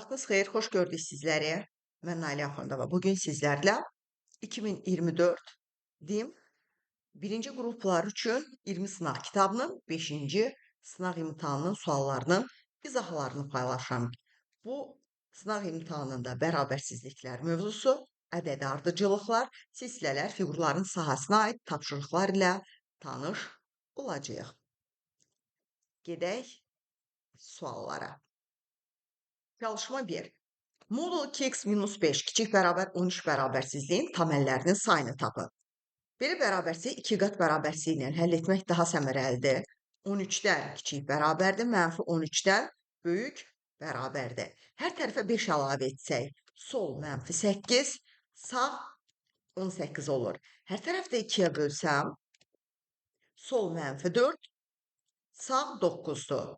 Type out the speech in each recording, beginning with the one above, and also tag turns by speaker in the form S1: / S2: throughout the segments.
S1: Vaxtınız xeyir, xoş gördük sizləri. Mən Nailə Axundova. Bugün sizlərlə 2024 DİM birinci qruplar üçün 20 sınaq kitabının 5-ci sınaq imtahanının suallarının izahlarını paylaşıram. Bu sınaq imtahanında bərabərsizliklər mövzusu, ədədi ardıcıllıqlar, silsilələr, fiqurların sahəsinə aid tapşırıqlar ilə tanış olacağıq. Gedək suallara. Çalışma 1. Modul 2x minus 5 kiçik bərabər 13 bərabərsizliyin tam əllərinin sayını tapın. Belə bərabərsizliyi 2 qat bərabərsizliyi ilə həll etmək daha səmərəlidir. 13-dən kiçik bərabərdir, mənfi 13-dən böyük bərabərdir. Hər tərəfə 5 əlavə etsək, sol mənfi 8, sağ 18 olur. Hər tərəfdə 2-yə bölsəm, sol mənfi 4, sağ 9-dur.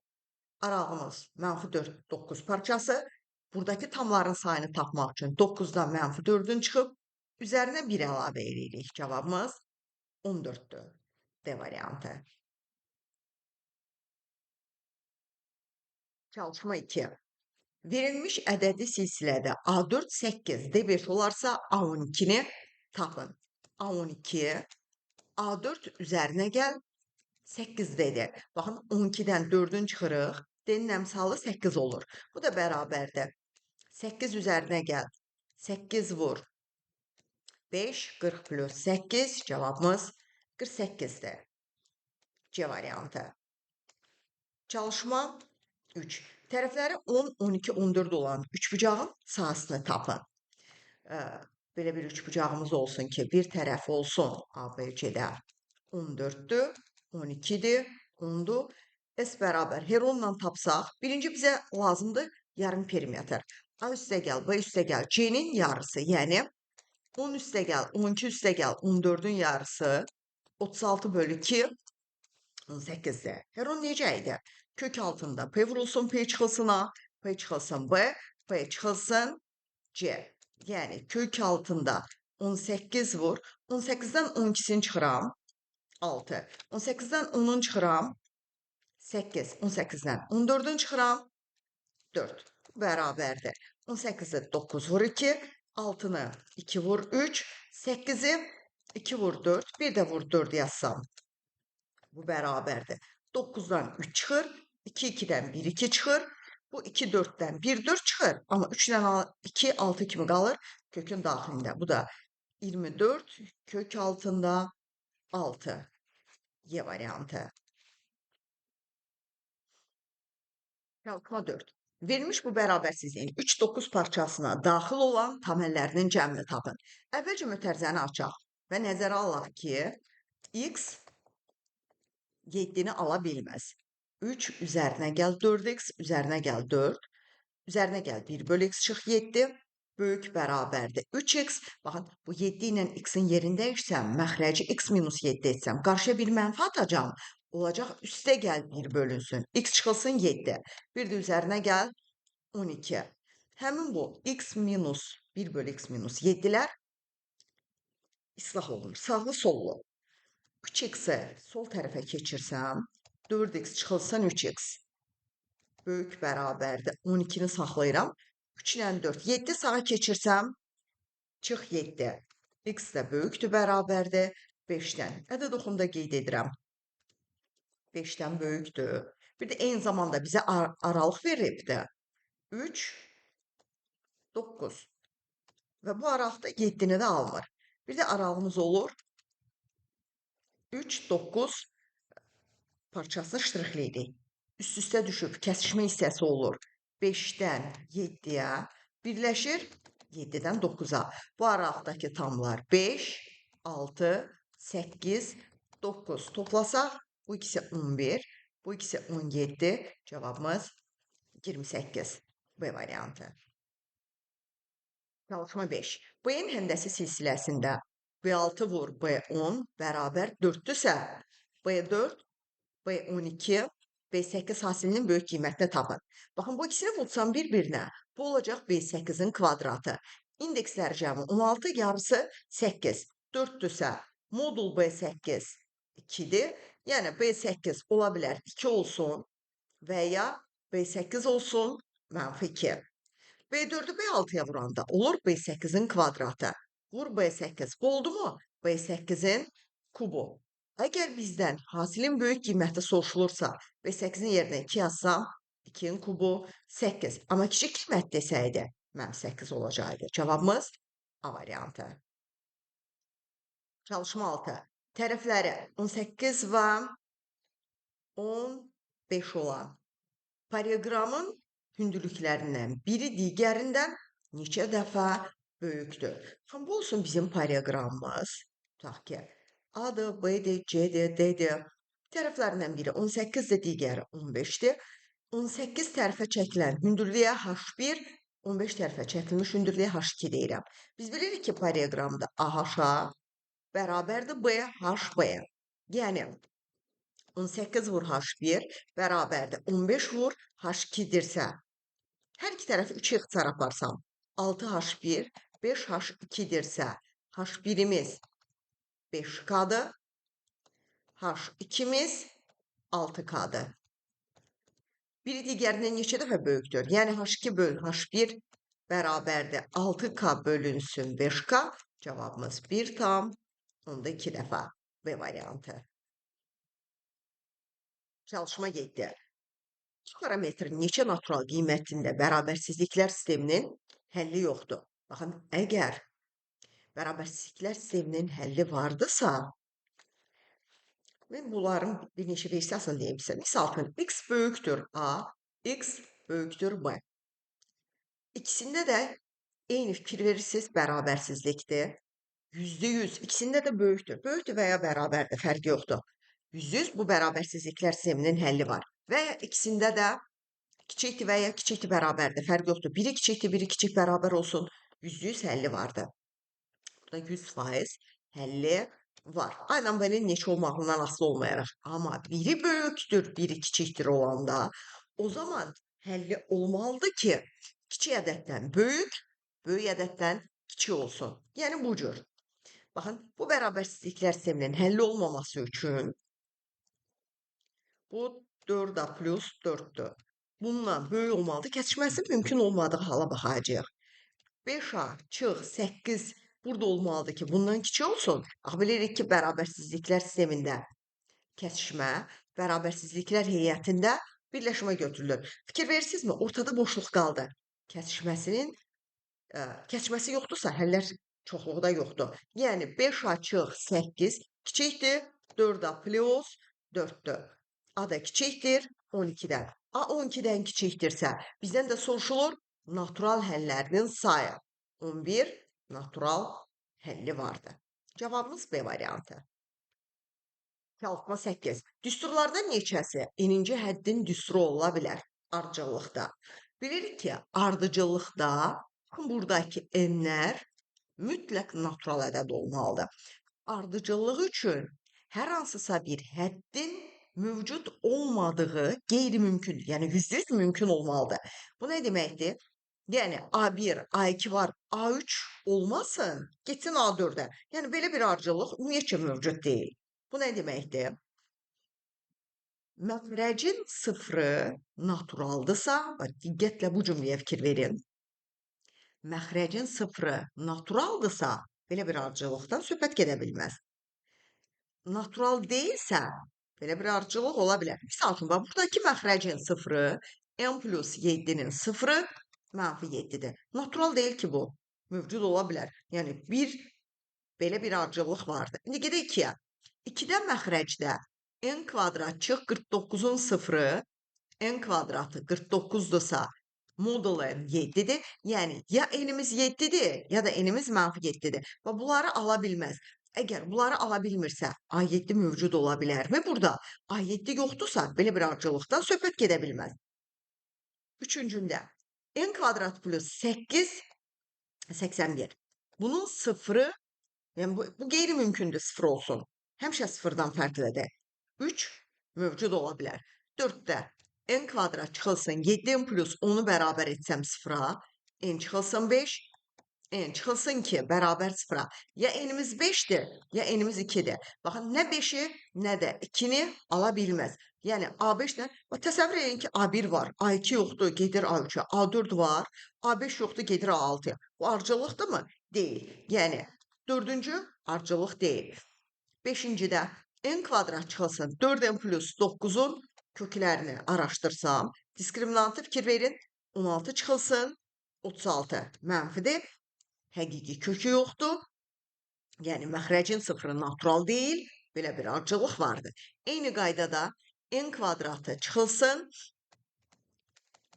S1: Aralığımız mənfi 4, 9 parçası. Buradakı tamların sayını tapmaq üçün 9-dan mənfi 4-ün çıxıb, üzərinə 1 əlavə edirik. Cavabımız 14-dür. D variantı. Çalışma 2. Verilmiş ədədi silsilədə A4 8, D5 olarsa A12-ni tapın. A12, A4 üzərinə gəl, 8 D-dir. Baxın, 12-dən 4-ün çıxırıq. D-nin əmsalı 8 olur. Bu da bərabərdir. 8 üzərinə gəl. 8 vur. 5, 40 plus 8. Cavabımız 48-dir. C variantı. Çalışma 3. Tərəfləri 10, 12, 14 olan üçbucağın sahəsini tapın. Belə bir üçbucağımız olsun ki, bir tərəfi olsun A, B, C-də 14-dür, 12-dir, 10-dur. S bərabər Heronla tapsaq, birinci bizə lazımdır yarım perimetr. A üstə gəl, B üstə gəl, C-nin yarısı, yəni 10 üstə gəl, 12 üstə gəl, 14-ün yarısı 36 bölü 2, 18-dir. Heron necə idi? Kök altında P vurulsun, P çıxılsın A, P çıxılsın B, P çıxılsın C. Yəni kök altında 18 vur, 18-dən 12-sini çıxıram, 6. 18-dən 10-un çıxıram, 8. 18-dən 14-ün çıxıram, 4. Bərabərdir. 18-i 9 vur 2, 6-nı 2 vur 3, 8-i 2 vur 4, bir də vur 4 yazsam. Bu bərabərdir. 9-dan 3 çıxır, 2 2-dən 1 2 çıxır. Bu 2 4-dən 1 4 çıxır. Amma 3-dən 2 6 kimi qalır kökün daxilində. Bu da 24 kök altında 6. Y variantı. Çalışma 4. Verilmiş bu bərabərsizliyin 3-9 parçasına daxil olan tam əllərinin cəmini tapın. Əvvəlcə mötərizəni açaq və nəzərə alaq ki, x 7-ni ala bilməz. 3 üzərinə gəl 4x, üzərinə gəl 4, üzərinə gəl 1 bölü x çıx 7, böyük bərabərdir 3x. Baxın, bu 7 ilə x-in yerini dəyişsəm, məxrəci x minus 7 etsəm, qarşıya bir mənfi atacağam. Olacaq üstə gəl 1 bölünsün. X çıxılsın 7. Bir də üzərinə gəl 12. Həmin bu x minus 1 bölü x minus 7-lər islah olunur. Sağlı sollu. 3x-i sol tərəfə keçirsəm, 4x çıxılsın 3x. Böyük bərabərdir. 12-ni saxlayıram. 3 ilə 4. 7 sağa keçirsəm, çıx 7. X də böyükdür bərabərdir. 5-dən. Ədəd oxumda qeyd edirəm. 5-dən böyükdür. Bir də eyni zamanda bizə aralıq veribdir. 3, 9. Və bu aralıqda 7-ni də almır. Bir də aralığımız olur. 3, 9 parçasını ştrixləyirik. Üst-üstə düşüb kəsişmə hissəsi olur. 5-dən 7-yə birləşir 7-dən 9-a. Bu aralıqdakı tamlar 5, 6, 8, 9 toplasaq bu ikisi 11, bu ikisi 17. Cavabımız 28. B variantı. Çalışma 5. B-nin həndəsi silsiləsində B6 vur B10 bərabər 4-dürsə B4, B12, B8 hasilinin böyük qiymətini tapın. Baxın, bu ikisini vursam bir-birinə, bu olacaq B8-in kvadratı. İndekslər cəmi 16, yarısı 8. 4-dürsə modul B8 2-dir. Yəni B8 ola bilər 2 olsun və ya B8 olsun mənfi 2. B4-ü B6-ya vuranda olur B8-in kvadratı. Vur B8. Bu oldu mu? B8-in kubu. Əgər bizdən hasilin böyük qiyməti soruşulursa, B8-in yerinə 2 yazsam, 2-nin kubu 8. Amma kiçik qiymət desəydi, mənim 8 olacaqdı. Cavabımız A variantı. Çalışma 6. Tərəfləri 18 və 15 olan paralleloqramın hündürlüklərindən biri digərindən neçə dəfə böyükdür? Baxın, bu olsun bizim paralleloqramımız. Tutaq ki, A-dır, B-dir, C-dir, D-dir. Tərəflərindən biri 18-dir, digəri 15-dir. 18 tərəfə çəkilən hündürlüyə H1, 15 tərəfə çəkilmiş hündürlüyə H2 deyirəm. Biz bilirik ki, paralleloqramda AHA bərabərdir BHB-yə. Yəni, 18 vur H1 bərabərdir 15 vur H2-dirsə, hər iki tərəfi 3 ixtisar aparsam, 6H1, 5H2-dirsə, H1-imiz 5K-dır, H2-miz 6K-dır. Biri digərindən neçə dəfə böyükdür? Yəni, H2 böl H1 bərabərdir 6K bölünsün 5K. Cavabımız 1,2 dəfə. B variantı. Çalışma 7. İki parametrin neçə natural qiymətində bərabərsizliklər sisteminin həlli yoxdur. Baxın, əgər bərabərsizliklər sisteminin həlli vardısa, mən bunların bir neçə versiyasını deyim sizə. Misal üçün, x böyükdür A, x böyükdür B. İkisində də eyni fikir verirsiniz, bərabərsizlikdir. %100, ikisində də böyükdür. Böyükdür və ya bərabərdir, fərqi yoxdur. %100 bu bərabərsizliklər sisteminin həlli var. Və ya ikisində də kiçikdir və ya kiçikdir bərabərdir, fərqi yoxdur. Biri kiçikdir, biri kiçik bərabər olsun. %100 həlli vardır. Burada 100% həlli var. A ilə B-nin neçə olmağından asılı olmayaraq. Amma biri böyükdür, biri kiçikdir olanda, o zaman həlli olmalıdır ki, kiçik ədəddən böyük, böyük ədəddən kiçik olsun. Yəni, bu cür. Baxın, bu bərabərsizliklər sisteminin həlli olmaması üçün bu 4A plus 4-dür. Bundan böyük olmalıdır. Kəsişməsi mümkün olmadığı hala baxacağıq. 5A çıx 8 burada olmalıdır ki, bundan kiçik olsun. Bax, bilirik ki, bərabərsizliklər sistemində kəsişmə, bərabərsizliklər heyətində birləşmə götürülür. Fikir verirsinizmi? Ortada boşluq qaldı. Kəsişməsi yoxdursa, həllər çoxluğu da yoxdur. Yəni, 5A çıx 8 kiçikdir, 4A plus 4-dür. A da kiçikdir 12-dən. A 12-dən kiçikdirsə, bizdən də soruşulur natural həllərinin sayı. 11 natural həlli vardı. Cavabımız B variantı. Çalışma 8. Düsturlardan neçəsi n-inci həddin düsturu ola bilər ardıcıllıqda? Bilirik ki, ardıcıllıqda buradakı n-lər mütləq natural ədəd olmalıdır. Ardıcıllıq üçün hər hansısa bir həddin mövcud olmadığı qeyri-mümkündür. Yəni, %100 mümkün olmalıdır. Bu nə deməkdir? Yəni, A1, A2 var, A3 olmasın, getsin A4-ə. Yəni, belə bir ardıcıllıq ümumiyyətcə mövcud deyil. Bu nə deməkdir? Məxrəcin sıfırı naturaldısa, bax, diqqətlə bu cümləyə fikir verin. Məxrəcin sıfırı naturaldısa, belə bir ardıcıllıqdan söhbət gedə bilməz. Natural deyilsə, belə bir ardıcıllıq ola bilər. Misal üçün, bax, buradakı məxrəcin sıfırı n plus 7-nin sıfırı mənfi 7-dir. Natural deyil ki bu. Mövcud ola bilər. Yəni, belə bir ardıcıllıq vardır. İndi gedək 2-yə. 2-də məxrəcdə n kvadrat çıx 49-un sıfırı n kvadratı 49-dursa modul n 7-dir. Yəni, ya n-imiz 7-dir, ya da n-imiz mənfi 7-dir. Və bunları ala bilməz. Əgər bunları ala bilmirsə, A7 mövcud ola bilərmi burada? A7 yoxdursa, belə bir ardıcıllıqdan söhbət gedə bilməz. Üçüncündə, n kvadrat plus 8, 81. Bunun sıfırı, yəni bu qeyri-mümkündür sıfır olsun. Həmişə sıfırdan fərqlidir. 3 mövcud ola bilər. 4-də n kvadrat çıxılsın 7n plus 10-u bərabər etsəm sıfıra, n çıxılsın 5, N çıxılsın ki, bərabər 0-a. Ya n-imiz 5-dir, ya n-imiz 2-dir. Baxın, nə 5-i, nə də 2-ni ala bilməz. Yəni, A5 ilə, təsəvvür edin ki, A1 var, A2 yoxdur, gedir A3-ə, A4 var, A5 yoxdur, gedir A6-ya. Bu ardıcıllıqdırmı? Deyil. Yəni, dördüncü ardıcıllıq deyil. Beşincidə n kvadrat çıxılsın 4n plus 9-un köklərini araşdırsam, diskriminantı fikir verin, 16 çıxılsın, 36 mənfidir. Həqiqi kökü yoxdur. Yəni, məxrəcin sıfırı natural deyil. Belə bir ardıcıllıq vardır. Eyni qaydada n kvadratı çıxılsın.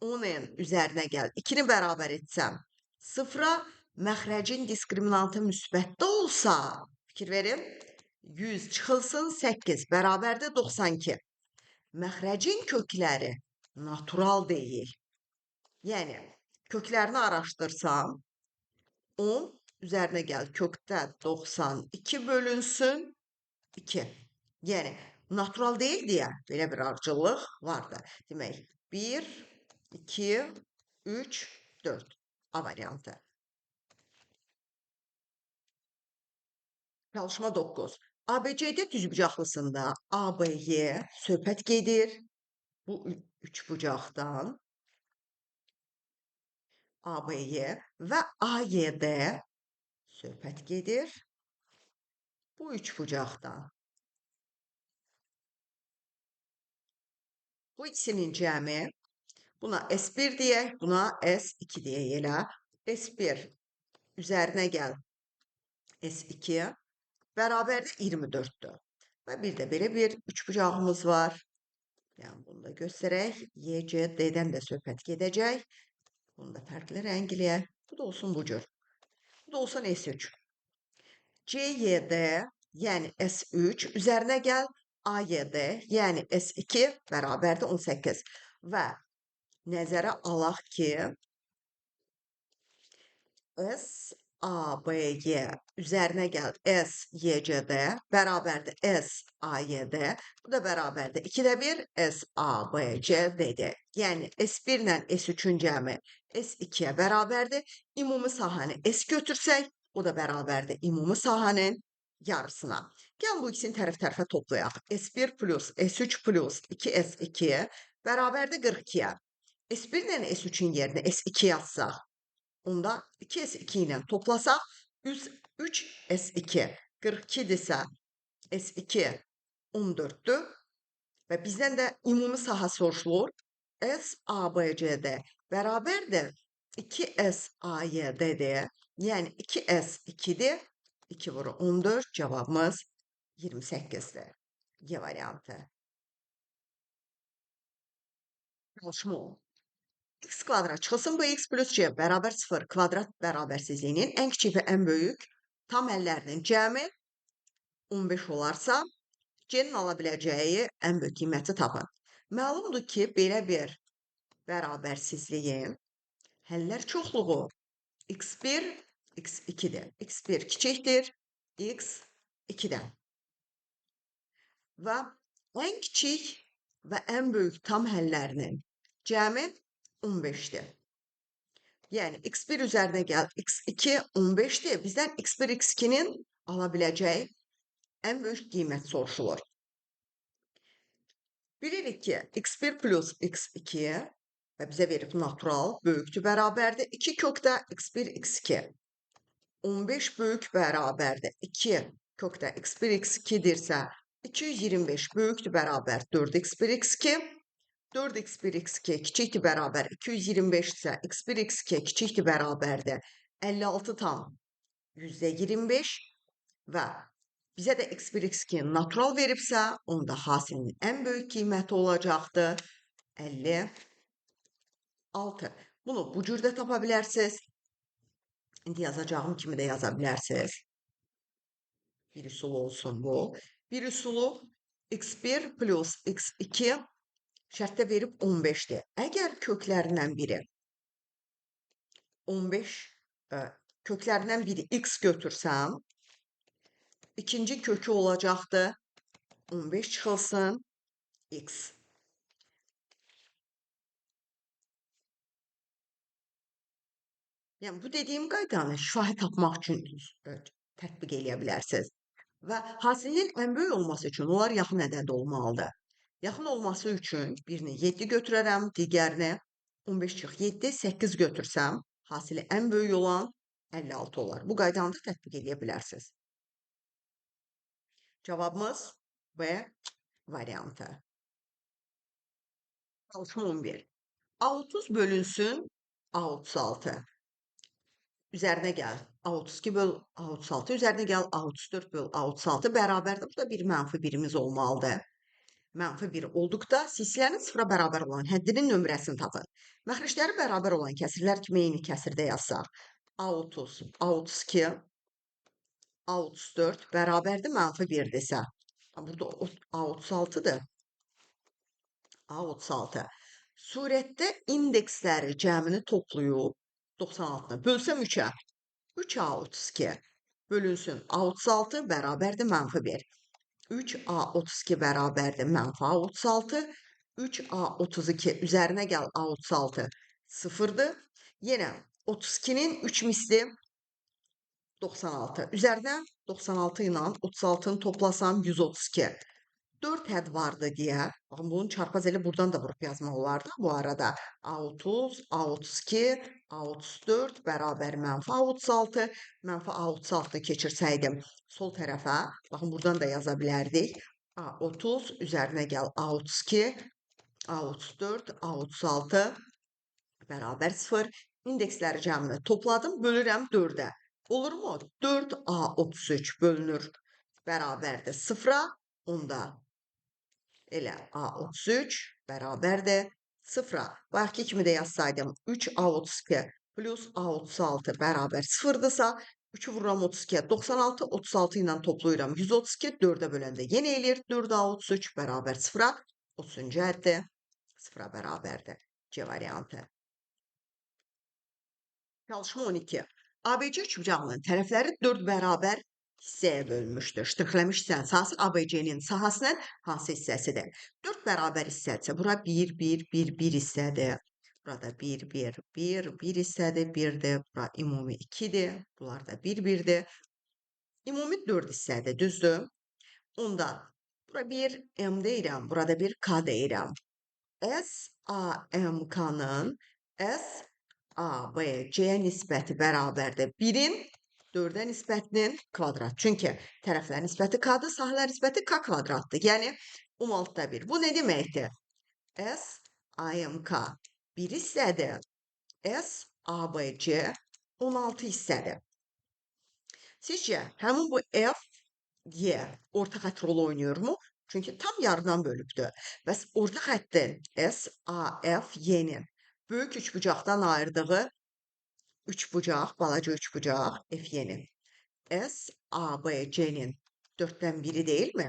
S1: 10n üzərinə gəl. 2-ni bərabər etsəm 0-a, məxrəcin diskriminantı müsbətdə olsa, fikir verin, 100 çıxılsın 8 bərabərdir 92. Məxrəcin kökləri natural deyil. Yəni, köklərini araşdırsam, 10 üzərinə gəl, kökdə 92 bölünsün 2. Yəni, natural deyil deyə belə bir ardıcıllıq vardır. Demək, 1, 2, 3, 4 A variantı. Çalışma 9. ABCD düzbucaqlısında ABY söhbət gedir. Bu üç bucaqdan ABY və AYD söhbət gedir. Bu üç bucaqdan. Bu ikisinin cəmi, buna S1 deyək, buna S2 deyək elə. S1 üzərinə gəl S2 bərabərdir 24-dür. Və bir də belə bir üçbucağımız var. Yəni bunu da göstərək. Y, C, D-dən də söhbət gedəcək. Bunu da fərqli rəng eləyək. Bu da olsun bu cür. Bu da olsun S3. C, Y, D, yəni S3 üzərinə gəl. A, Y, D, yəni S2 bərabərdir 18. Və nəzərə alaq ki, S, A, B, Y üzərinə gəl S, Y, C, D bərabərdir S, A, Y, D. Bu da bərabərdir 2-də 1 S, A, B, C, D-dir. Yəni S1 ilə S3-ün cəmi S2-yə bərabərdir. Ümumi sahəni S götürsək, o da bərabərdir ümumi sahənin yarısına. Gəlin bu ikisini tərəf-tərəfə toplayaq. S1 plus S3 plus 2S2 bərabərdir 42-yə. S1 ilə S3-ün yerinə S2 yazsaq, onda 2S2 ilə toplasaq, 3S2 42-dirsə, S2 14-dür və bizdən də ümumi sahə soruşulur. S, A, B, C, D bərabərdir 2S, A, Y, D-dir. Yəni 2S 2-dir. 2 vuru 14, cavabımız 28-dir. Y variantı. Çalışma 10. X kvadrat çıxılsın bu x plus c bərabər 0 kvadrat bərabərsizliyinin ən kiçik və ən böyük tam əllərinin cəmi 15 olarsa, c-nin ala biləcəyi ən böyük qiyməti tapın. Məlumdur ki, belə bir bərabərsizliyin həllər çoxluğu x1, x2-dir. x1 kiçikdir x2-dən. Və ən kiçik və ən böyük tam həllərinin cəmi 15-dir. Yəni, x1 üzərinə gəl, x2 15-dir. Bizdən x1, x2-nin ala biləcəyi ən böyük qiymət soruşulur. Bilirik ki, x1 plus x2 və bizə verib natural böyükdür bərabərdir. 2 kökdə x1, x2. 15 böyük bərabərdir. 2 kökdə x1, x2-dirsə, 225 böyükdür bərabər 4x1, x2. 4x1, x2 kiçikdir bərabər 225 isə x1, x2 kiçikdir bərabərdir 56 tam %25 və bizə də x1, x2 natural veribsə, onda hasilin ən böyük qiyməti olacaqdır 56. Bunu bu cür də tapa bilərsiniz. İndi yazacağım kimi də yaza bilərsiniz. Bir üsulu olsun bu. Bir üsulu x1 plus x2 şərtdə verib 15-dir. Əgər köklərindən biri 15, köklərindən biri x götürsəm, ikinci kökü olacaqdır 15 çıxılsın x. Yəni, bu dediyim qaydanı şifahi tapmaq üçün tətbiq eləyə bilərsiniz. Və hasilin ən böyük olması üçün onlar yaxın ədəd olmalıdır. Yaxın olması üçün birini 7 götürərəm, digərini 15 çıx 7, 8 götürsəm, hasili ən böyük olan 56 olar. Bu qaydanı da tətbiq eləyə bilərsiniz. Cavabımız B variantı. Çalışma 11. A30 bölünsün A36. Üzərinə gəl. A32 böl A36. Üzərinə gəl A34 böl A36. Bərabərdir. Burada bir mənfi birimiz olmalıdır. Mənfi 1 olduqda hissələrin sıfıra bərabər olan həddinin nömrəsini tapın. Məxricləri bərabər olan kəsirlər kimi eyni kəsirdə yazsaq. A30, A32, A34 bərabərdir mənfi 1 desə. Burada A36-dır. A36. Surətdə indeksləri cəmini toplayıb 96-na bölsəm 3-ə. 3A32 bölünsün A36 bərabərdir mənfi 1. 3A32 bərabərdir mənfi A36. 3A32 üzərinə gəl A36 sıfırdır. Yenə 32-nin 3 misli 96. Üzərinə 96 ilə 36-nı toplasam 132. 4 hədd vardı deyə, baxın bunun çarpaz elə buradan da vurub yazmaq olardı. Bu arada A30, A32, A34 bərabər mənfi A36. Mənfi A36-nı keçirsəydim sol tərəfə, baxın buradan da yaza bilərdik. A30 üzərinə gəl A32, A34, A36 bərabər 0. İndeksləri cəmini topladım, bölürəm 4-ə. Olurmu? 4A33 bölünür bərabərdir 0-a. Onda elə A33 bərabərdir 0-a. Bayaqki kimi də yazsaydım 3A32 plus A36 bərabər 0-dırsa 3-ü vururam 32-yə 96, 36 ilə toplayıram 132, 4-ə böləndə yenə eləyir 4A33 bərabər 0-a. 30-cu həddi 0-a bərabərdir. C variantı. Çalışma 12. ABC üçbucağının tərəfləri 4 bərabər hissəyə bölünmüşdür. Ştrixləmiş hissənin sahəsi ABC-nin sahəsinin hansı hissəsidir? 4 bərabər hissədirsə, bura 1, 1, 1, 1 hissədir. Burada 1, 1, 1, 1 hissədir, 1-dir. Bura ümumi 2-dir. Bunlar da 1, 1-dir. Ümumi 4 hissədir, düzdür? Onda bura 1 M deyirəm, burada bir K deyirəm. S, A, M, K-nın S, A, B, C-yə nisbəti bərabərdir 1-in 4-ə nisbətinin kvadrat. Çünki tərəflərin nisbəti K-dır, sahələrin nisbəti K kvadratdır. Yəni 16-da 1. Bu nə deməkdir? S, A, M, K 1 hissədir. S, A, B, C 16 hissədir. Sizcə həmin bu F, Y orta xətt rolu oynayırmı? Çünki tam yarıdan bölübdür. Bəs orta xəttin S, A, F, Y-nin böyük üçbucaqdan ayırdığı üçbucaq, balaca üçbucaq F-Y-nin S, A, B, C-nin 4-dən 1-i deyilmi?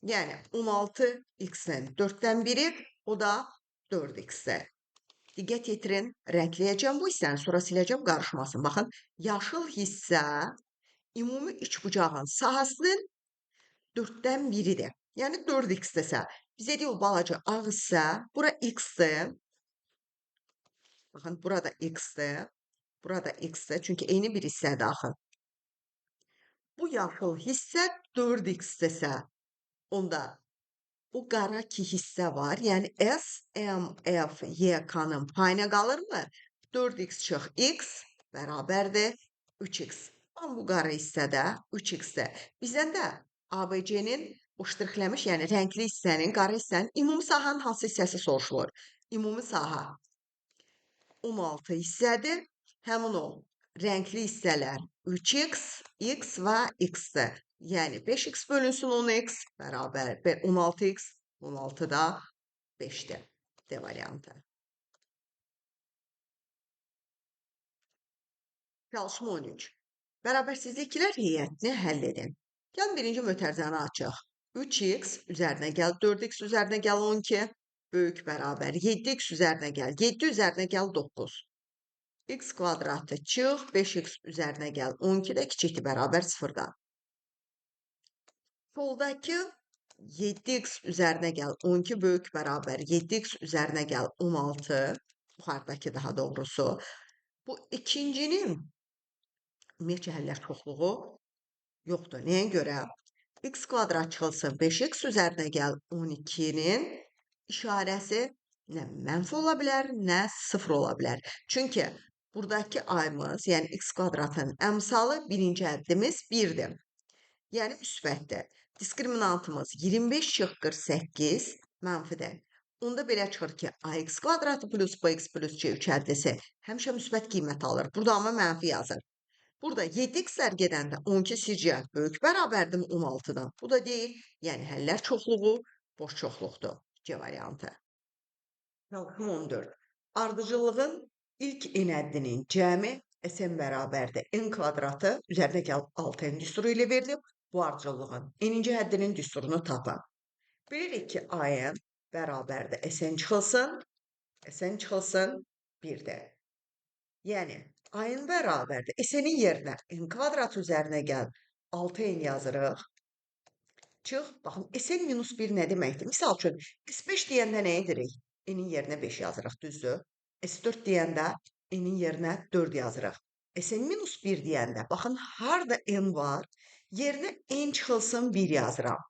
S1: Yəni 16x-in 4-dən 1-i, o da 4x-dir. Diqqət yetirin, rəngləyəcəm bu hissəni, sonra siləcəm, qarışmasın. Baxın, yaşıl hissə ümumi üçbucağın sahəsinin 4-dən 1-idir. Yəni 4x desə, bizə deyir o balaca ağ hissə, bura x-dir. Baxın, burada x-dir. Burada x-dir. Çünki eyni bir hissə axı. Bu yaşıl hissə 4x desə, onda bu qara ki hissə var. Yəni S, M, F, Y, K-nın payına qalırmı? 4x çıx x bərabərdir 3x. Amma bu qara hissədə 3x-dir. Bizdən də ABC-nin o ştrixləmiş, yəni rəngli hissənin, qara hissənin ümumi sahənin hansı hissəsi soruşulur? Ümumi sahə 16 hissədir. Həmin o rəngli hissələr 3x, x və x-dir. Yəni 5x bölünsün 10x bərabər 16x, 16 da 5-dir. D variantı. Çalışma 13. Bərabərsizliklər heyətini həll edin. Gəlin birinci mötərizəni açaq. 3x üzərinə gəl 4x üzərinə gəl 12 böyük bərabər 7x üzərinə gəl 7 üzərinə gəl 9. X kvadratı çıx 5x üzərinə gəl 12 də kiçikdir bərabər 0-dan. Soldakı 7x üzərinə gəl 12 böyük bərabər 7x üzərinə gəl 16. Yuxarıdakı daha doğrusu. Bu ikincinin ümumiyyətcə həllər çoxluğu yoxdur. Nəyə görə? X kvadrat çıxılsın 5x üzərinə gəl 12-nin işarəsi nə mənfi ola bilər, nə sıfır ola bilər. Çünki buradakı ayımız, yəni x kvadratın əmsalı birinci həddimiz 1-dir. Yəni müsbətdir. Diskriminantımız 25 çıx 48 mənfidir. Onda belə çıxır ki, ax kvadratı plus bx plus c 3 həddisi həmişə müsbət qiymət alır. Burada amma mənfi yazır. Burada 7x-lər gedəndə 12 sizcə böyük bərabərdir 16-dan? Bu da deyil. Yəni həllər çoxluğu boş çoxluqdur. C variantı. Çalışma 14. Ardıcıllığın ilk n həddinin cəmi Sn bərabərdir n kvadratı üzərinə gəl 6n düsturu ilə verilib. Bu ardıcıllığın n-inci həddinin düsturunu tapın. Bilirik ki, an bərabərdir Sn çıxılsın, Sn çıxılsın 1-dir. Yəni a-n bərabərdir. Sn-in yerinə n kvadrat üzərinə gəl 6n yazırıq. Çıx, baxın, Sn minus 1 nə deməkdir? Misal üçün, S5 deyəndə nə edirik? N-in yerinə 5 yazırıq, düzdür? S4 deyəndə N-in yerinə 4 yazırıq. Sn minus 1 deyəndə, baxın, harda n var, yerinə n çıxılsın 1 yazıram.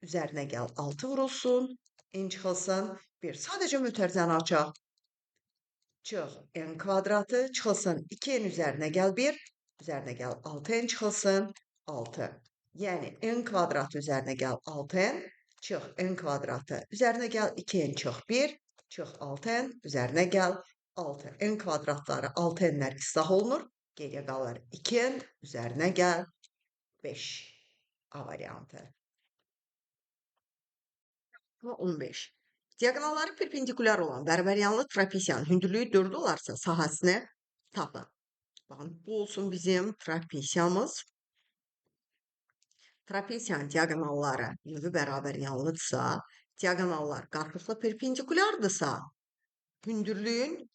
S1: Üzərinə gəl 6 vurulsun, n çıxılsın 1. Sadəcə mötərizəni açaq. Çıx n kvadratı çıxılsın 2n üzərinə gəl 1, üzərinə gəl 6n çıxılsın 6. Yəni n kvadratı üzərinə gəl 6n, çıx n kvadratı üzərinə gəl 2n çıx 1, çıx 6n üzərinə gəl 6. N kvadratları 6n'lər islah olunur. Geriyə qalır 2n üzərinə gəl 5. A variantı. 15. Diaqonalları perpendikulyar olan bərabəryanlı trapesiyanın hündürlüyü 4 olarsa sahəsini tapın. Baxın, bu olsun bizim trapesiyamız. Trapesiyanın diaqonalları növü bərabəryanlıdırsa, diaqonallar qarşılıqlı perpendikulyardırsa, hündürlüyün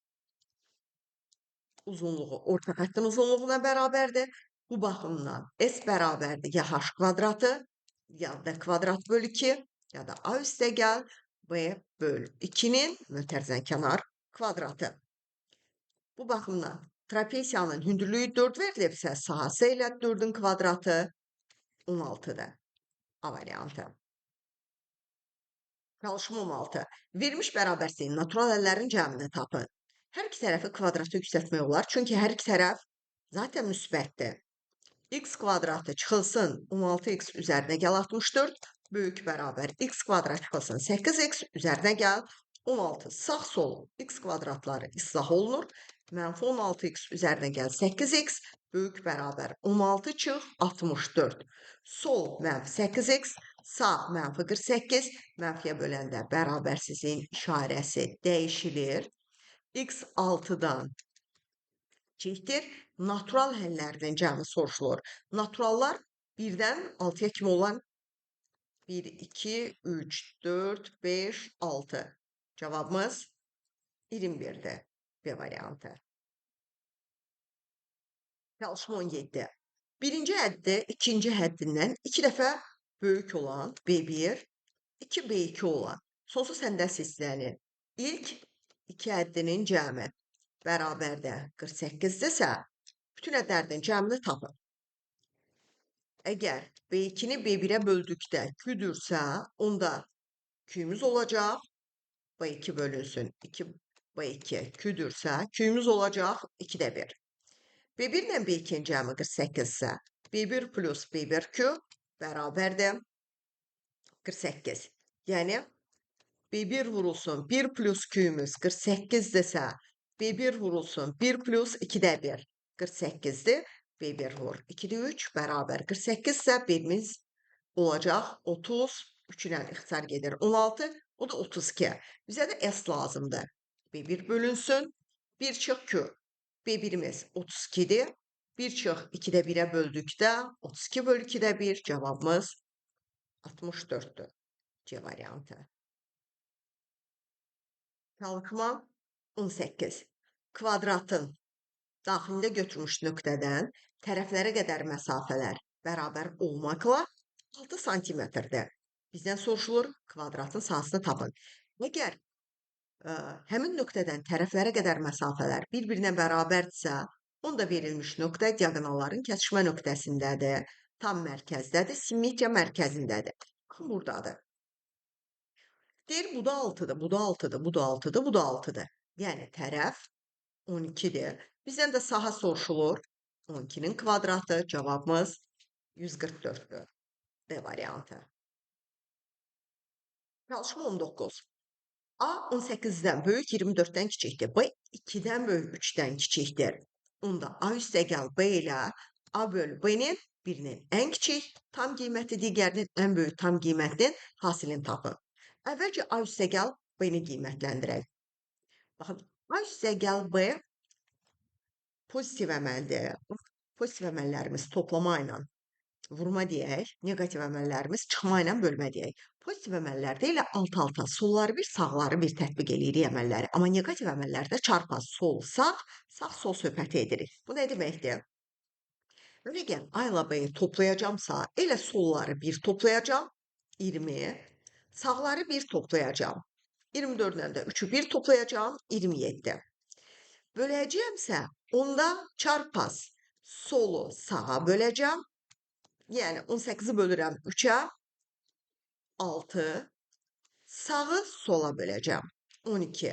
S1: uzunluğu orta xəttin uzunluğuna bərabərdir. Bu baxımdan S bərabərdir ya h kvadratı, ya D kvadrat bölü 2, ya da A üstə gəl B böl 2-nin mötərizən kənar kvadratı. Bu baxımdan trapesiyanın hündürlüyü 4 verilibsə, sahəsi ilə 4-ün kvadratı 16-dır. A variantı. Çalışma 16. Verilmiş bərabərsizliyin natural həllərin cəmini tapın. Hər iki tərəfi kvadrata yüksəltmək olar. Çünki hər iki tərəf zaten müsbətdir. X kvadratı çıxılsın 16x üzərinə gəl 64. Böyük bərabər x kvadrat çıxılsın 8x üzərinə gəl 16. Sağ sol x kvadratları islah olunur. Mənfi 16x üzərinə gəl 8x böyük bərabər 16 çıx 64. Sol mənfi 8x, sağ mənfi 48. Mənfiyə böləndə bərabərsizliyin işarəsi dəyişilir. X 6-dan kiçikdir. Natural həllərinin cəmi soruşulur. Naturallar 1-dən 6-ya kimi olan 1, 2, 3, 4, 5, 6. Cavabımız 21-dir. B variantı. Çalışma 17. Birinci həddi ikinci həddindən 2 dəfə böyük olan B1, 2B2 olan sonsuz həndəs hissənin ilk iki həddinin cəmi bərabərdə 48-dirsə, bütün hədlərinin cəmini tapın. Əgər B2-ni B1-ə böldükdə Q-dürsə, onda Q'miz olacaq. B2 bölünsün 2 B2 Q-dürsə, Q'miz olacaq 2-də 1. B1 ilə B2-nin cəmi 48-isə, B1 plus B1Q bərabərdir 48. Yəni B1 vurulsun 1 plus Q'miz 48-dirsə, B1 vurulsun 1 plus 2-də 1 48-dir. B1 vur 2-də 3 bərabər 48 isə B-miz olacaq 30. 3 ilə ixtisar gedir 16, o da 32. Bizə də S lazımdır. B1 bölünsün 1 çıx Q. B1-imiz 32-dir. 1 çıx 2-də 1-ə böldükdə 32 bölü 2-də 1 cavabımız 64-dür. C variantı. Çalışma 18. Kvadratın daxilində götürmüş nöqtədən tərəflərə qədər məsafələr bərabər olmaqla 6 santimetrdir. Bizdən soruşulur, kvadratın sahəsini tapın. Əgər Həmin nöqtədən tərəflərə qədər məsafələr bir-birinə bərabərdirsə, onda verilmiş nöqtə diaqonalların kəsişmə nöqtəsindədir, tam mərkəzdədir, simmetriya mərkəzindədir. Baxın, buradadır. Deyir, bu da 6-dır, bu da 6-dır, bu da 6-dır, bu da 6-dır. Yəni, tərəf 12-dir. Bizdən də sahə soruşulur. 12-nin kvadratı, cavabımız 144-dür. D variantı. Çalışma 19. A 18-dən böyük, 24-dən kiçikdir. B 2-dən böyük, 3-dən kiçikdir. Onda A üstəgəl B ilə A bölü B-nin birinin ən kiçik tam qiyməti, digərinin ən böyük tam qiymətinin hasilini tapın. Əvvəlcə A üstəgəl B-ni qiymətləndirək. Baxın, A üstəgəl B pozitiv əməldir. Pozitiv əməllərimiz toplama ilə vurma deyək, neqativ əməllərimiz çıxma ilə bölmə deyək. Pozitiv əməllərdə elə alt-alta, solları bir, sağları bir tətbiq eləyirik əməlləri. Amma neqativ əməllərdə çarpaz sol, sağ, sağ, sol söhbəti edirik. Bu nə deməkdir? Əgər A ilə B-yi toplayacamsa, elə solları bir toplayacam, 20, sağları bir toplayacam, 24 ilə də 3-ü bir toplayacam, 27. Böləcəyəmsə, onda çarpaz solu sağa böləcəm. Yəni 18-i bölürəm 3-ə, 6, sağı sola böləcəm, 12.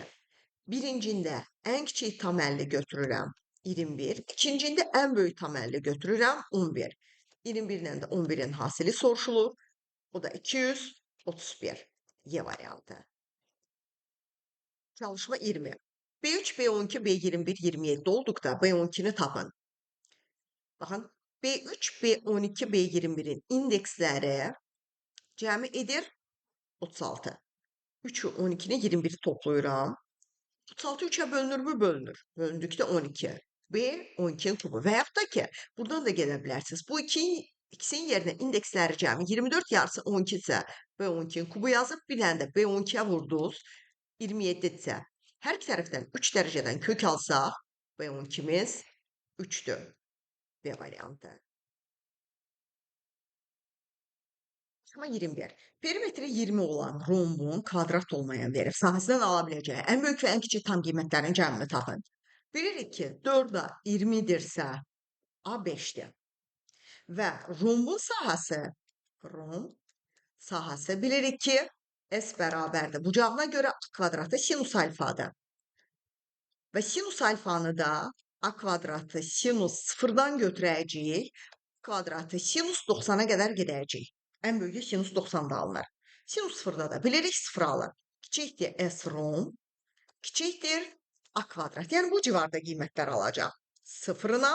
S1: Birincində ən kiçik tam əlli götürürəm, 21. İkincində ən böyük tam əlli götürürəm, 11. 21 ilə də 11-in hasili soruşulur. O da 231. Y variantı. Çalışma 20. B3, B12, B21, 27 olduqda B12-ni tapın. Baxın, B3, B12, B21-in indeksləri cəmi edir 36. 3-ü, 12-ni, 21-i toplayıram. 36 3-ə bölünürmü? Bölünür. Bölündükdə 12. B 12-nin kubu. Və yaxud da ki, buradan da gedə bilərsiniz. Bu ikisinin yerinə indeksləri cəmi 24 yarısı 12 isə B12-nin kubu yazıb, bir dənə də B12-yə vurdunuz, 27 isə hər iki tərəfdən 3 dərəcədən kök alsaq, B12-miz 3-dür. B variantı. Amma 21. Perimetri 20 olan rombun kvadrat olmayan verib sahəsindən ala biləcəyi ən böyük və ən kiçik tam qiymətlərin cəmini tapın. Bilirik ki, 4A 20-dirsə, A 5-dir. Və rombun sahəsi, romb sahəsi bilirik ki, S bərabərdir. Bucağına görə A kvadratı sinus alfadır. Və sinus alfanı da A kvadratı sinus sıfırdan götürəcəyik. Kvadratı sinus 90-a qədər gedəcəyik. Ən böyüyü sinus 90-da alınır. Sinus sıfırda da bilirik sıfır alır. Kiçikdir S romb, kiçikdir A kvadrat. Yəni bu civarda qiymətlər alacaq. Sıfırla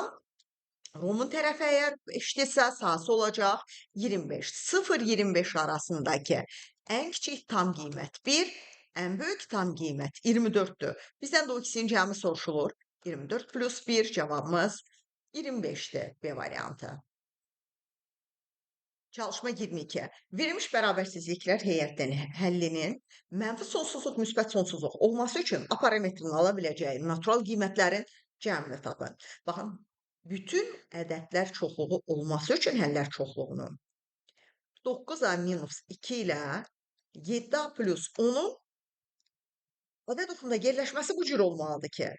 S1: rombun tərəfi əgər eşitsə sahəsi olacaq 25. 0-25 arasındakı ən kiçik tam qiymət 1, ən böyük tam qiymət 24-dür. Bizdən də o ikisinin cəmi soruşulur. 24 plus 1 cavabımız 25-dir. B variantı. Çalışma 22. Verilmiş bərabərsizliklər heyətinin həllinin mənfi sonsuzluq, müsbət sonsuzluq olması üçün A parametrinin ala biləcəyi natural qiymətlərin cəmini tapın. Baxın, bütün ədədlər çoxluğu olması üçün həllər çoxluğunun 9A minus 2 ilə 7A plus 10-un ədəd oxunda yerləşməsi bu cür olmalıdır ki,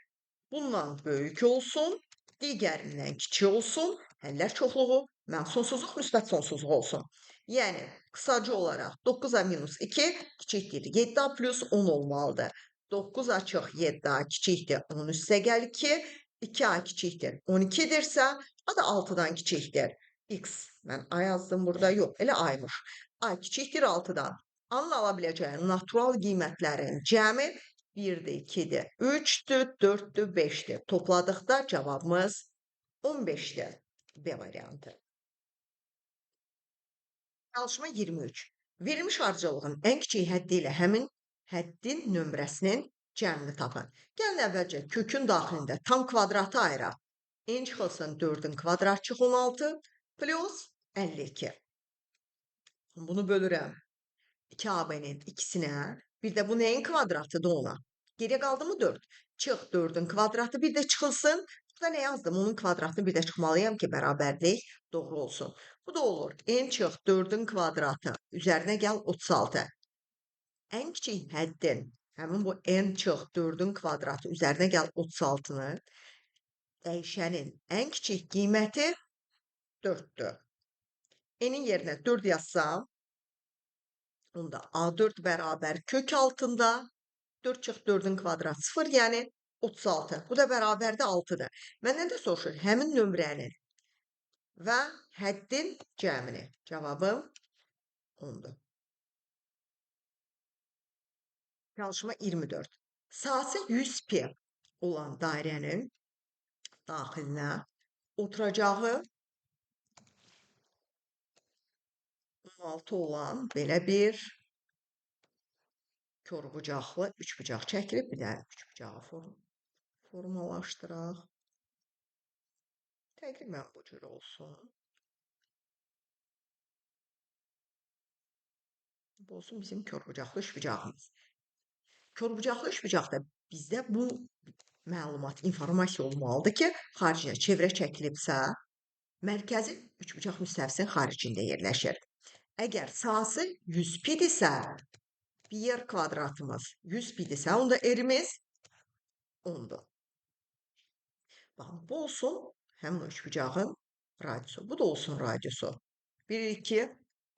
S1: bundan böyük olsun, digərindən kiçik olsun, həllər çoxluğu mənfi sonsuzluq, müsbət sonsuzluq olsun. Yəni, qısaca olaraq 9A minus 2 kiçikdir 7A plus 10 olmalıdır. 9A çıx 7A kiçikdir 10 üstəgəl 2, 2A kiçikdir 12-dirsə, A da 6-dan kiçikdir. X, mən A yazdım burada, yox, elə A-ymış. A kiçikdir 6-dan. A-nın ala biləcəyi natural qiymətlərin cəmi 1-dir, 2-dir, 3-dür, 4-dür, 5-dir. Topladıqda cavabımız 15-dir. B variantı. Çalışma 23. Verilmiş ardıcıllığın ən kiçik həddi ilə həmin həddin nömrəsinin cəmini tapın. Gəlin əvvəlcə kökün daxilində tam kvadratı ayıraq. N çıxılsın 4-ün kvadrat çıx 16 plus 52. Bunu bölürəm 2AB-nin ikisinə. Bir də bu nəyin kvadratıdır ona? Geriyə qaldı mı 4? Çıx 4-ün kvadratı bir də çıxılsın. Burada nə yazdım? Onun kvadratını bir də çıxmalıyam ki, bərabərlik doğru olsun. Bu da olur. N çıx 4-ün kvadratı. Üzərinə gəl 36. Ən kiçik həddin, Həmin bu n çıx 4-ün kvadratı üzərinə gəl 36-nı. Dəyişənin ən kiçik qiyməti 4-dür. N-in yerinə 4 yazsam, onda A4 bərabər kök altında 4 çıx 4-ün kvadratı 0, yəni 36. Bu da bərabərdir 6-dır. Məndən də soruşur həmin nömrənin və həddin cəmini. Cavabım 10-dur. Çalışma 24. Sahəsi 100 pi olan dairənin daxilinə oturacağı 16 olan belə bir korbucaqlı üçbucaq çəkilib. Bir dənə üçbucağı formalaşdıraq. Təqribən bu cür olsun. Bu olsun bizim korbucaqlı üçbucağımız. Korbucaqlı üçbucaqda bizdə bu məlumat, informasiya olmalıdır ki, xaricinə çevrə çəkilibsə, mərkəzi üçbucaq müstəvisinin xaricində yerləşir. Əgər sahəsi 100 pidirsə, bir kvadratımız 100 pidirsə, onda r-imiz 10-dur. Baxın, bu olsun həmin o üçbucağın radiusu. Bu da olsun radiusu. 1, 2,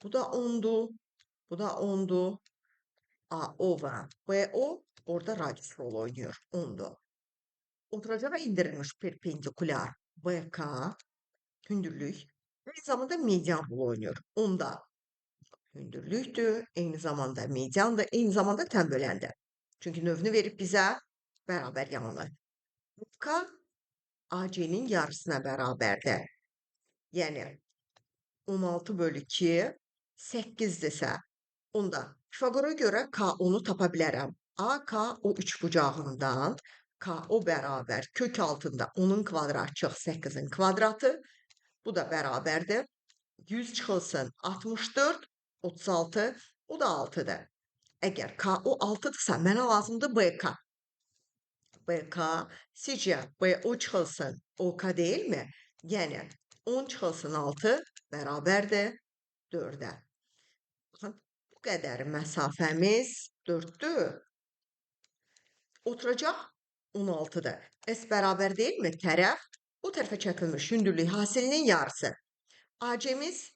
S1: bu da 10-dur, bu da 10-dur. AO və BO orada radius rolu oynayır. 10-dur. Oturacağa indirilmiş perpendikulyar BK hündürlük eyni zamanda median rolu oynayır. Onda hündürlükdür, eyni zamanda mediandır, eyni zamanda tən böləndir. Çünki növünü verib bizə bərabər yanlı. FK AC-nin yarısına bərabərdir. Yəni 16 bölü 2 8-dirsə, onda Pifaqora görə KO-nu tapa bilərəm. AKO üçbucağından KO bərabər kök altında 10-un kvadratı çıx 8-in kvadratı. Bu da bərabərdir. 100 çıxılsın 64, 36, o da 6-dır. Əgər KO 6-dırsa, mənə lazımdır BK. BK, sizcə BO çıxılsın OK deyilmi? Yəni 10 çıxılsın 6 bərabərdir 4-ə. Baxın, bu qədər məsafəmiz 4-dür. Oturacaq 16-dır. S bərabər deyilmi? Tərəf o tərəfə çəkilmiş hündürlük hasilinin yarısı. AC-miz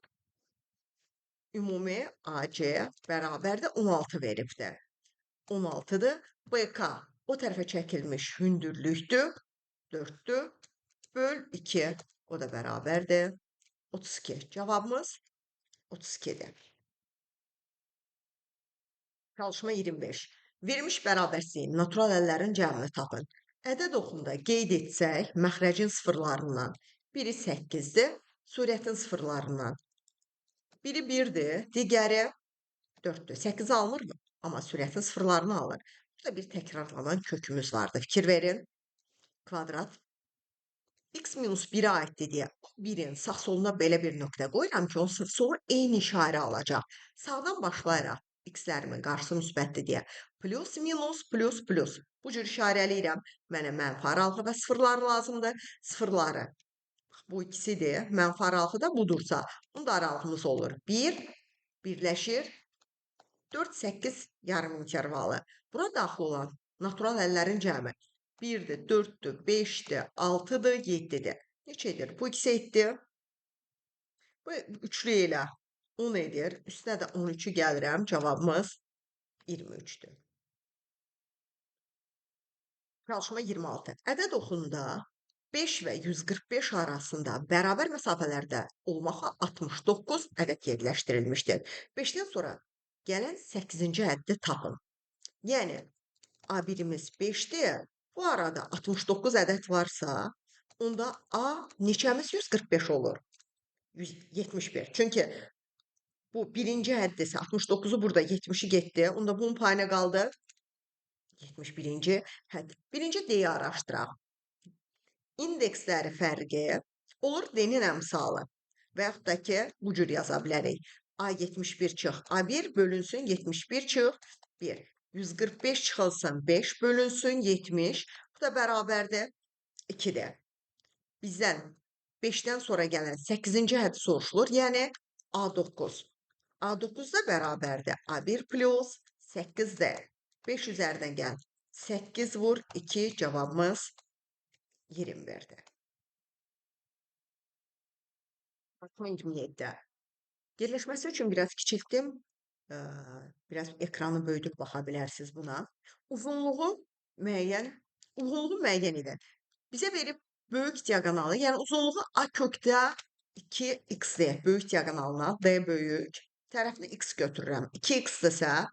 S1: ümumi AC bərabərdir 16 veribdir. 16-dır. BK o tərəfə çəkilmiş hündürlükdür. 4-dür. Böl 2. O da bərabərdir 32. Cavabımız 32-dir. Çalışma 25. Verilmiş bərabərsizliyin natural əllərin cəmini tapın. Ədəd oxunda qeyd etsək, məxrəcin sıfırlarından biri 8-dir, surətin sıfırlarından biri 1-dir, digəri 4-dür. 8 almır mı? Amma sürətin sıfırlarını alır. Burada bir təkrarlanan kökümüz vardı. Fikir verin. Kvadrat x minus 1'e aiddir deyə 1-in sağ soluna belə bir nöqtə qoyuram ki, onun solu eyni işarə alacaq. Sağdan başlayaraq x-lərimin qarşısı müsbətdir deyə plus, minus, plus, plus. Bu cür işarələyirəm. Mənə mənfi aralığı və sıfırları lazımdır. Sıfırları bu ikisidir. Mənfi aralığı da budursa, bunda aralığımız olur. 1 birləşir. 4, 8 yarım intervalı. Bura daxil olan natural əllərin cəmi 1-dir, 4-dür, 5-dir, 6-dır, 7-dir. Neçə edir? Bu ikisi etdi. Bu üçlü ilə 10 edir. Üstünə də 13-ü gəlirəm. Cavabımız 23-dür. Çalışma 26. Ədəd oxunda 5 və 145 arasında bərabər məsafələrdə olmaqla 69 ədəd yerləşdirilmişdir. 5-dən sonra gələn 8-ci həddi tapın. Yəni A1-imiz 5-dir. Bu arada 69 ədəd varsa, onda A neçəmiz 145 olur? 171. Çünki bu birinci həddisə 69-u burada 70-i getdi. Onda bunun payına qaldı 71-ci hədd. Birinci D-yi araşdıraq. İndeksləri fərqi olur D-nin əmsalı. Və yaxud da ki, bu cür yaza bilərik. A71 çıx A1 bölünsün 71 çıx 1. 145 çıxılsın 5 bölünsün 70. Bu da bərabərdir 2-dir. Bizdən 5-dən sonra gələn 8-ci hədd soruşulur. Yəni A9. A9 da bərabərdir A1 plus 8D. 5 üzərindən gəl. 8 vur 2, cavabımız 21-dir. Çalışma 27. Yerləşməsi üçün biraz kiçiltdim. Biraz ekranı böyüdüb baxa bilərsiniz buna. Uzunluğu müəyyən edin. Bizə verib böyük diaqonalı, yəni uzunluğu A kökdə 2x-dir. Böyük diaqonalına D böyük. Tərəfini x götürürəm. 2x-dirsə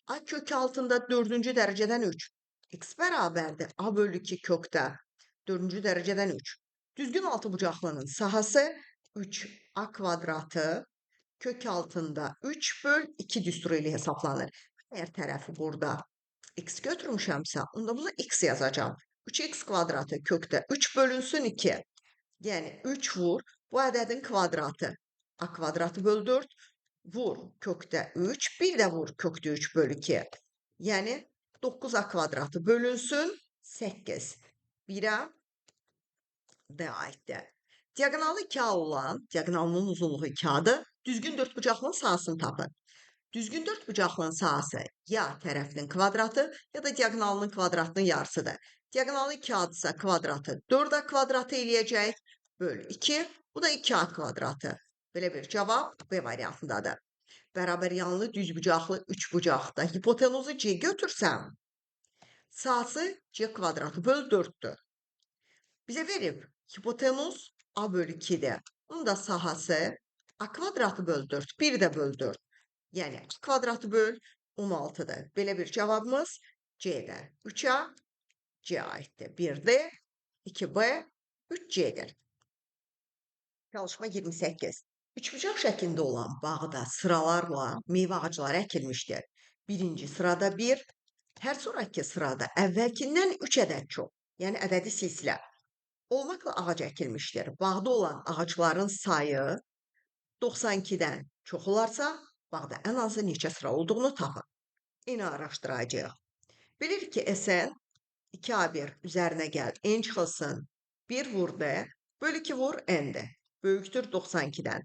S1: A kök altında 4-cü dərəcədən 3. X bərabərdir A bölü 2 kökdə 4-cü dərəcədən 3. Düzgün altıbucaqlının sahası 3A kvadratı kök altında 3 böl 2 düsturu ilə hesablanır. Əgər tərəfi burada x götürmüşəmsə, onda buna x yazacağam. 3x kvadratı kökdə 3 bölünsün 2. Yəni 3 vur bu ədədin kvadratı. A kvadratı böl 4 vur kökdə 3, bir də vur kökdə 3 böl 2. Yəni 9A kvadratı bölünsün 8. 1-ə D aiddir. Diaqonalı 2A olan, diaqonalının uzunluğu 2A-dır. Düzgün dördbucaqlının sahəsini tapın. Düzgün dördbucaqlının sahəsi ya tərəfinin kvadratı, ya da diaqonalının kvadratının yarısıdır. Diaqonalı 2A-dırsa kvadratı 4A kvadratı eləyəcək. Böl 2, bu da 2A kvadratı. Belə bir cavab B variantındadır. Bərabər yanlı düzbucaqlı üçbucaqda hipotenuzu C götürsəm, sahəsi C kvadratı böl 4-dür. Bizə verib hipotenuz A bölü 2-dir. Bunun da sahəsi A kvadratı böl 4, 1 də böl 4. Yəni A kvadratı böl 16-dır. Belə bir cavabımız C-də. 3A C aiddir. 1D, 2B, 3C-dir. Çalışma 28. Üçbucaq şəklində olan bağda sıralarla meyvə ağacları əkilmişdir. Birinci sırada 1, hər sonraki sırada əvvəlkindən 3 ədəd çox, yəni ədədi silsilə olmaqla ağac əkilmişdir. Bağda olan ağacların sayı 92-dən çox olarsa, bağda ən azı neçə sıra olduğunu tapın. Eyni araşdıracağıq. Bilirik ki, SN 2A1 üzərinə gəl, N çıxılsın, 1 vur D, böl 2 vur N-dir. Böyükdür 92-dən.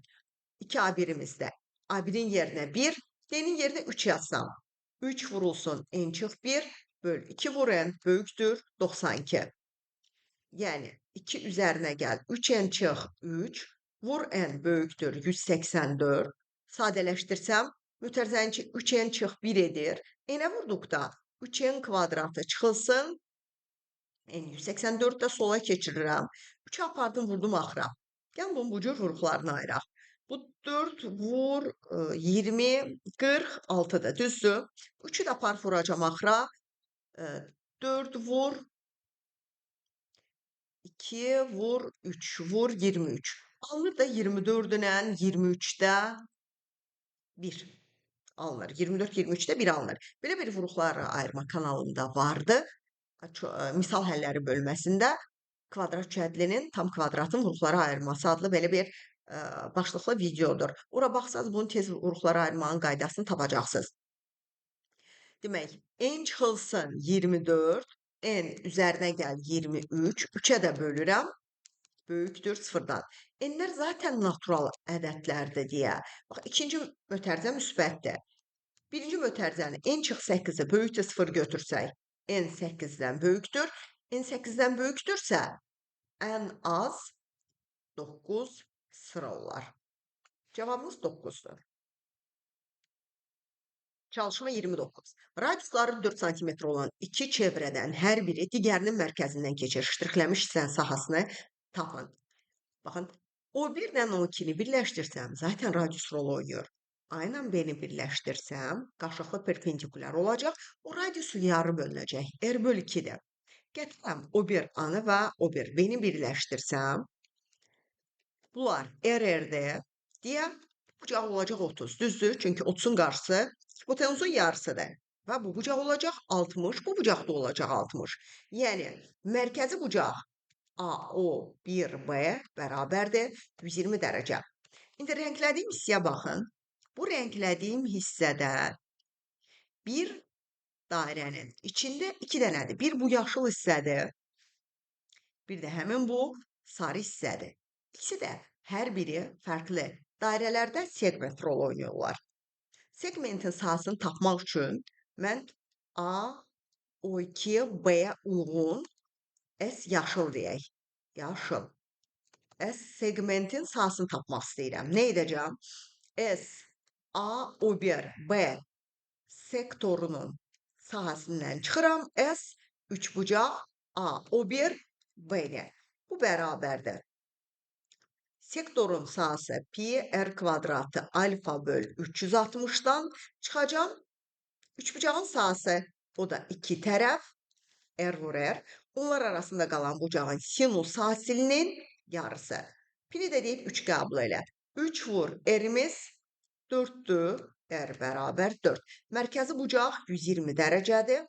S1: 2A1-imizdə A1-in yerinə 1, D-nin yerinə 3 yazsam. 3 vurulsun, N çıx 1, böl 2 vur N, böyükdür 92. Yəni 2 üzərinə gəl, 3N çıx 3, vur N böyükdür 184. Sadələşdirsəm, mötərizənin 3N çıx 1 edir. N-ə vurduqda 3N kvadratı çıxılsın. N 184-də sola keçirirəm. 3 apardım, vurdum axıra. Gəlin bunun bu cür vuruqlarını ayıraq. Bu 4 vur 20, 46-dır, düzdür? 3-ü də aparıb vuracam axıra. 4 vur 2 vur 3 vur 23. Alınır da 24 ilə 23-də 1 alınır. 24-23-də 1 alınır. Belə bir vuruqları ayırma kanalımda vardı. Misal həlləri bölməsində kvadrat cədlinin tam kvadratın vuruqları ayırması adlı belə bir başlıqlı videodur. Ora baxsanız bunun tez vuruqları ayırmanın qaydasını tapacaqsınız. Demək, n çıxılsın 24, n üzərinə gəl 23, 3-ə də bölürəm, böyükdür sıfırdan. N-lər zaten natural ədədlərdir deyə. Bax, ikinci mötərizə müsbətdir. Birinci mötərizəni n çıx 8-ə böyükdür 0 götürsək, n 8-dən böyükdür. N 8-dən böyükdürsə, ən az 9 sıra olar. Cavabımız 9-dur. Çalışma 29. Radiusları 4 sm olan iki çevrədən hər biri digərinin mərkəzindən keçir. Ştrixlənmiş hissənin sahəsini tapın. Baxın, O1 ilə O2-ni birləşdirsəm, zaten radius rolu oynayır. A ilə B-ni birləşdirsəm, qarşılıqlı perpendikulyar olacaq. O radiusu yarı bölünəcək. R böl 2-dir. Gətirəm O1 A-nı və O1 B-ni birləşdirsəm, bunlar RRD deyə bucaq olacaq 30. Düzdür? Çünki 30-un qarşısı hipotenuzun yarısıdır. Və bu bucaq olacaq 60, bu bucaq da olacaq 60. Yəni, mərkəzi bucaq AO1B bərabərdir 120 dərəcə. İndi rənglədiyim hissəyə baxın. Bu rənglədiyim hissədə bir dairənin içində iki dənədir. Bir bu yaşıl hissədir, bir də həmin bu sarı hissədir. İkisi də hər biri fərqli dairələrdə segment rolu oynayırlar. Segmentin sahəsini tapmaq üçün mən A, O2, B-yə uyğun S yaşıl deyək. Yaşıl. S segmentin sahəsini tapmaq istəyirəm. Nə edəcəm? S, A, O1, B sektorunun sahəsindən çıxıram. S, üçbucaq, A, O1, B-ni. Bu bərabərdir. Sektorun sahəsi pi r kvadratı alfa böl 360-dan çıxacam. Üçbucağın sahəsi, o da iki tərəf, R vur R. Onlar arasında qalan bucağın sinus hasilinin yarısı. Pini də deyib 3 qəbul elə. 3 vur R'imiz 4-dür. R bərabər 4. Mərkəzi bucaq 120 dərəcədir.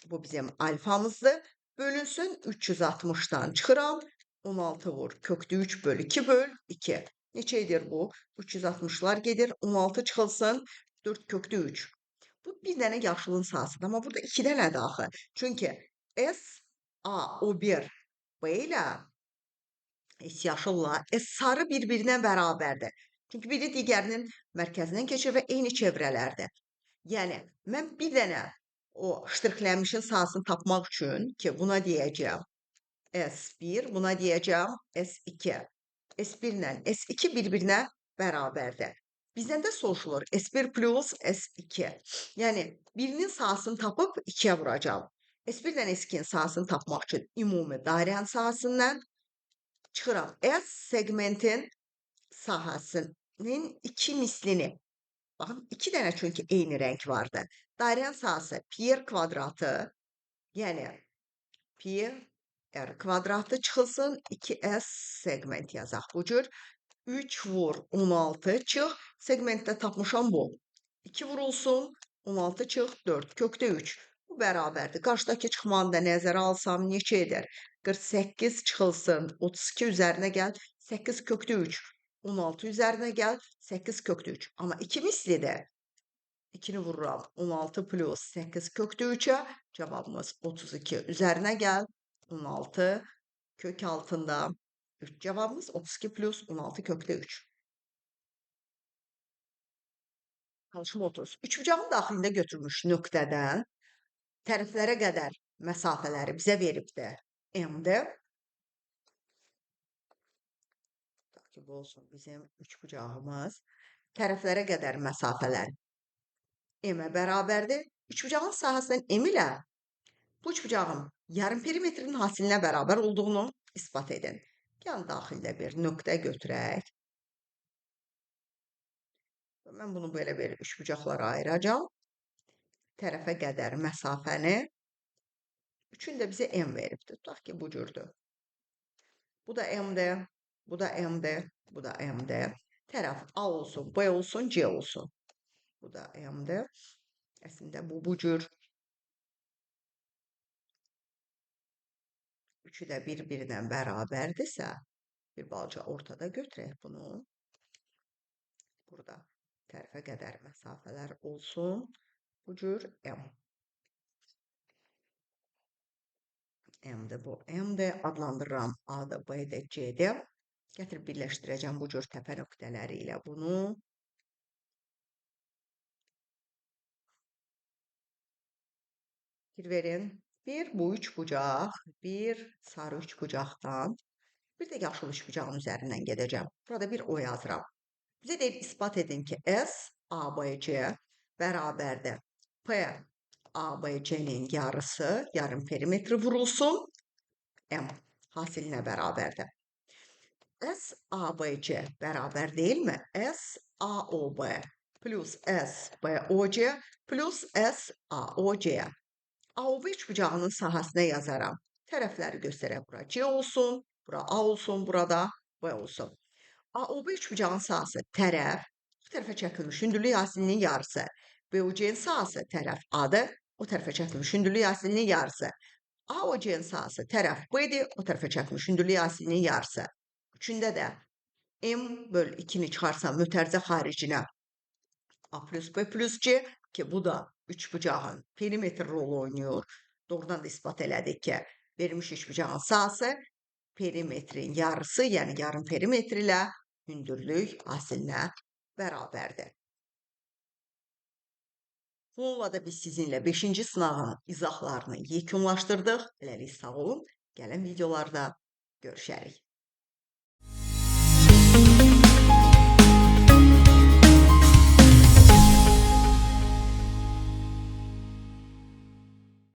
S1: Bu bizim alfamızdır. Bölünsün 360-dan çıxıram. 16 vur. Kökdə 3 böl 2 böl 2. Neçə edir bu? 360-lar gedir. 16 çıxılsın. 4 kökdə 3. Bu bir dənə yaşılın sahəsidir. Amma burada 2 dənədir axı. Çünki S, A, O1, B ilə S yaşılla S sarı bir-birinə bərabərdir. Çünki biri digərinin mərkəzindən keçir və eyni çevrələrdir. Yəni, mən bir dənə o ştrixlənmişin sahəsini tapmaq üçün ki, buna deyəcəm S1, buna deyəcəm S2. S1 ilə S2 bir-birinə bərabərdir. Bizdən də soruşulur S1 plus S2. Yəni, birinin sahəsini tapıb 2-yə vuracağam. S1 ilə S2-nin sahəsini tapmaq üçün ümumi dairənin sahəsindən çıxıram. S segmentin sahəsinin 2 mislini. Baxın, 2 dənə çünki eyni rəng vardı. Dairənin sahəsi pi r kvadratı, yəni pi r kvadratı çıxılsın. 2S segment yazaq bu cür. 3 vur 16 çıx. Segmentdə tapmışam bu. 2 vurulsun. 16 çıx 4. Kökdə 3. Bu bərabərdir. Qarşıdakı çıxmanı da nəzərə alsam neçə edər? 48 çıxılsın. 32 üzərinə gəl. 8 kökdə 3. 16 üzərinə gəl. 8 kökdə 3. Amma 2 mislidir. 2-ni vururam. 16 plus 8 kökdə 3-ə. Cavabımız 32 üzərinə gəl. 16 kök altında 3. Cavabımız 32 plus 16 kökdə 3. Çalışma 30. Üçbucağın daxilində götürmüş nöqtədən tərəflərə qədər məsafələri bizə veribdir. M-dir. Tutaq ki, bu olsun bizim üçbucağımız. Tərəflərə qədər məsafələr M-ə bərabərdir. Üçbucağın sahəsindən M ilə bu üçbucağın yarım perimetrin hasilinə bərabər olduğunu isbat edin. Yan daxildə bir nöqtə götürək. Mən bunu belə bir üçbucaqlara ayıracağam. Tərəfə qədər məsafəni. Üçün də bizə M veribdir. Tutaq ki, bu cürdür. Bu da M-dir, bu da M-dir, bu da M-dir. Tərəf A olsun, B olsun, C olsun. Bu da M-dir. Əslində bu cür. Üçü də bir-birinə bərabərdirsə, bir balaca ortada götürək bunu. Burada tərəfə qədər məsafələr olsun. Bu cür M. M-dir bu. M-dir. Adlandırıram A-da, B-də, C-də. Gətirib birləşdirəcəm bu cür təpə nöqtələri ilə bunu. Fikir verin. Bir bu üçbucaq, bir sarı üçbucaqdan, bir də yaşıl üçbucağın üzərindən gedəcəm. Burada bir O yazıram. Bizə deyir, isbat edin ki, S, A, B, C bərabərdir. P, A, B, C-nin yarısı, yarım perimetri vurulsun. M hasilinə bərabərdir. S, A, B, C bərabər deyilmi? S, A, O, B plus S, B, O, C plus S, A, O, C. A, O, B üçbucağının sahəsinə yazaram. Tərəfləri göstərək. Bura C olsun, bura A olsun, burada B olsun. A, O, B üçbucağın sahəsi tərəf, bu tərəfə çəkilmiş hündürlük hasilinin yarısı. B, O, C-nin sahəsi tərəf A-dır, o tərəfə çəkilmiş hündürlük hasilinin yarısı. A, O, C-nin sahəsi tərəf B-dir, o tərəfə çəkilmiş hündürlük hasilinin yarısı. Üçündə də M böl 2-ni çıxarsam mötərizə xaricinə A plus B plus C ki, bu da üçbucağın perimetr rolu oynayır. Doğrudan da isbat elədik ki, verilmiş üçbucağın sahəsi perimetrin yarısı, yəni yarım perimetr ilə hündürlük hasilinə bərabərdir. Bununla da biz sizinlə 5-ci sınağın izahlarını yekunlaşdırdıq. Hələlik sağ olun. Gələn videolarda görüşərik.